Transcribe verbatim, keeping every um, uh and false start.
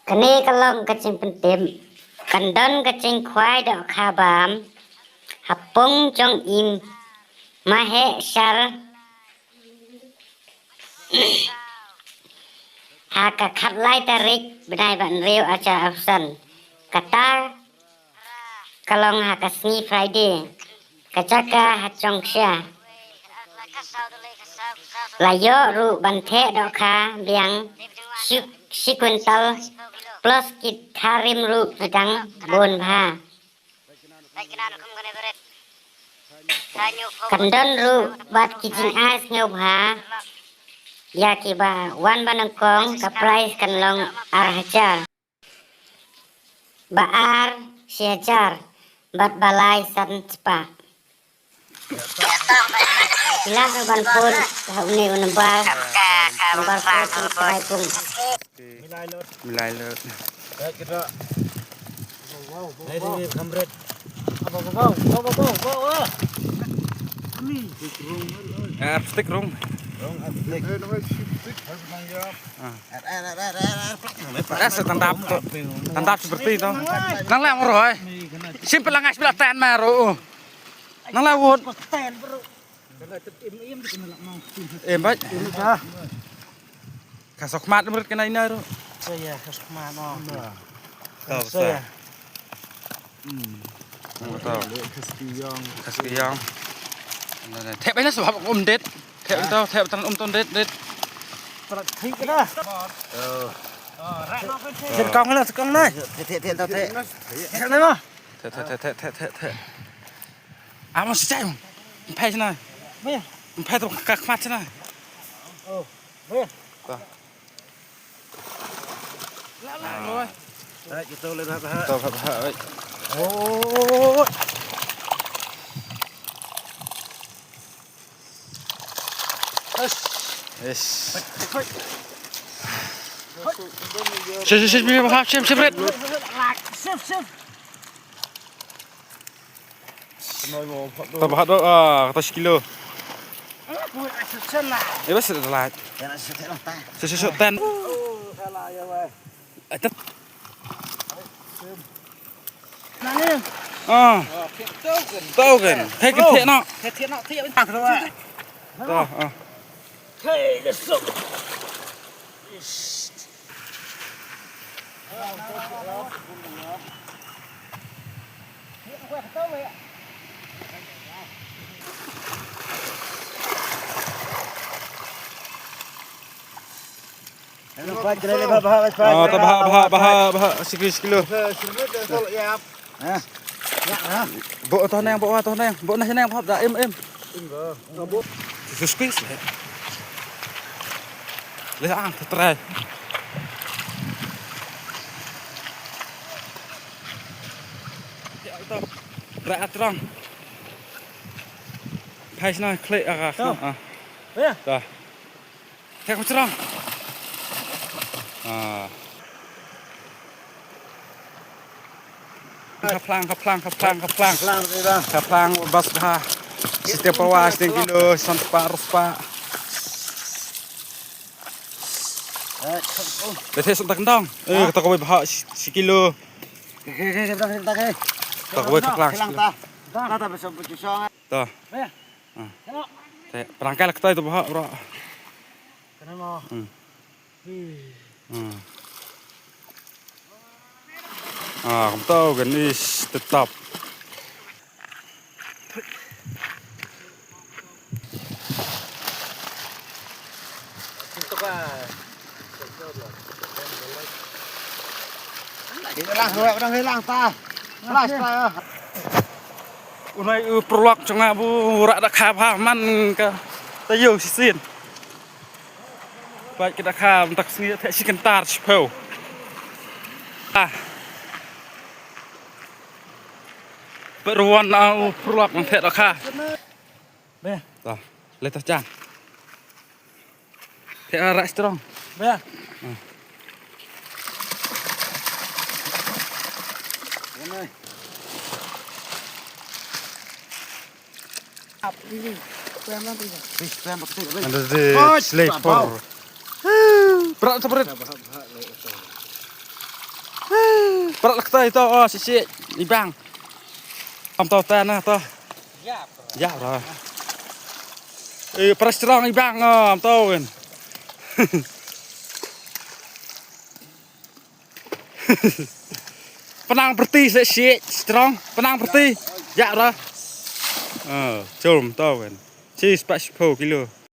Kane ka long ka jingpyntip. Kan don ka jingkhwai dohkha bam ha pung jong i Maheshar ha ka khatlai tarik bnai ba hynriew arhajar arphew san. Kata ka long ha ka sngi Friday, ka jaka ha Jongshia. La ïoh ruh ban theh dohkha biang shi, shi kwintal plus ki tharim ruh ki dang bun bha. Kan don ruh bad ki jingai sngewbha ïa kiba wan ba nyngkong, ka prize kan long ar hajar. Ba ar shi hajar bad ba lai san spah. Phi lah ruh ban phone ha une u number. Number phone u trai pung. Milai lut. Dai dai dai, kamret. Ah, plastik rung. Ah. Rasa tandap tu. Tandap seperti itu. Nang lah moro ai. Simple lah ngas bila tan maro. Nang lah wot. Eh, baik. Ka sok mat mrut kena ina ro. Saya ka sok mat no. Tahu saya. Hmm. Tahu. Kaskiyong. Kaskiyong. Thep ina sebab um det. Thep tau, thep tan um ton det, det. Prat thik dah. Oh. Sekong lah, sekong nah. Thep, thep, thep, thep. Thep nah. Thep, thep, thep, thep, thep, thep. Amo sejai. Empai sana. Empai tu ka khmat sana. Oh. Ba. La la. Hai, kita boleh dah, dah. Tahu dah, hai. Oh. Yes. Yes. Shim, shim, shim, shim, shim, shim, shim. Shim, shim. Tang ba hado, ah, kata shi kilo. Eh, bas dah lah. Shi, shi, shi, tan. Eh, tet. Ah. Tau kan. Hai kan tet nak. Tet nak tet. Ah, ah. Hey, let's go. Oh, ta baha, baha, baha, baha, sikilo, sikilo. Bo to neng, bo to neng, bo neng, neng, bo da, im, im. Sus, sus, sus. Le ang, trai. Rai atrang. Phai sna klik ah. Ya. Dah. Thek machrang. Ah. Khaplang, khaplang, khaplang, khaplang. Khaplang, bas bha. Siteng pawa, siteng kilo, san spah, arspah. Dah thek suk tak ndong. Eh, kata kawei bha, shi, shi kilo. Kata kawei khaplang, shi kilo. Ta. Ah. Te, perangkai lah kita itu, bah, bro. Hmm. Hmm. Ah, kamu tahu kan, is tetap. Hilang, hilang, hilang, ta. Flash, ta, ya. Unai u prolog jong nga bu rah da kha bha man ka taïew shisien. Bad ka da kha mynta ka sngi theh shi kyntar shiphew. Ah. Bad ruh wan na u prolog nang theh da kha. Be. Tah, leh tah jan. Theh ra strong. Be. Hmm. Ap, ini. Pem lang tu. Anda de sleeper. Berat tu berat. Dah bahak-bahak leh tu. Prat la ktai to, oh, shisha. Ibang. Am to ta na to. Ya, bro. Eh, pras strong ibang, oh, am to wen. Penang berti se shit strong, penang berti. Ya, bro. Oh, jom to wen. Si sepat sepuluh kilo.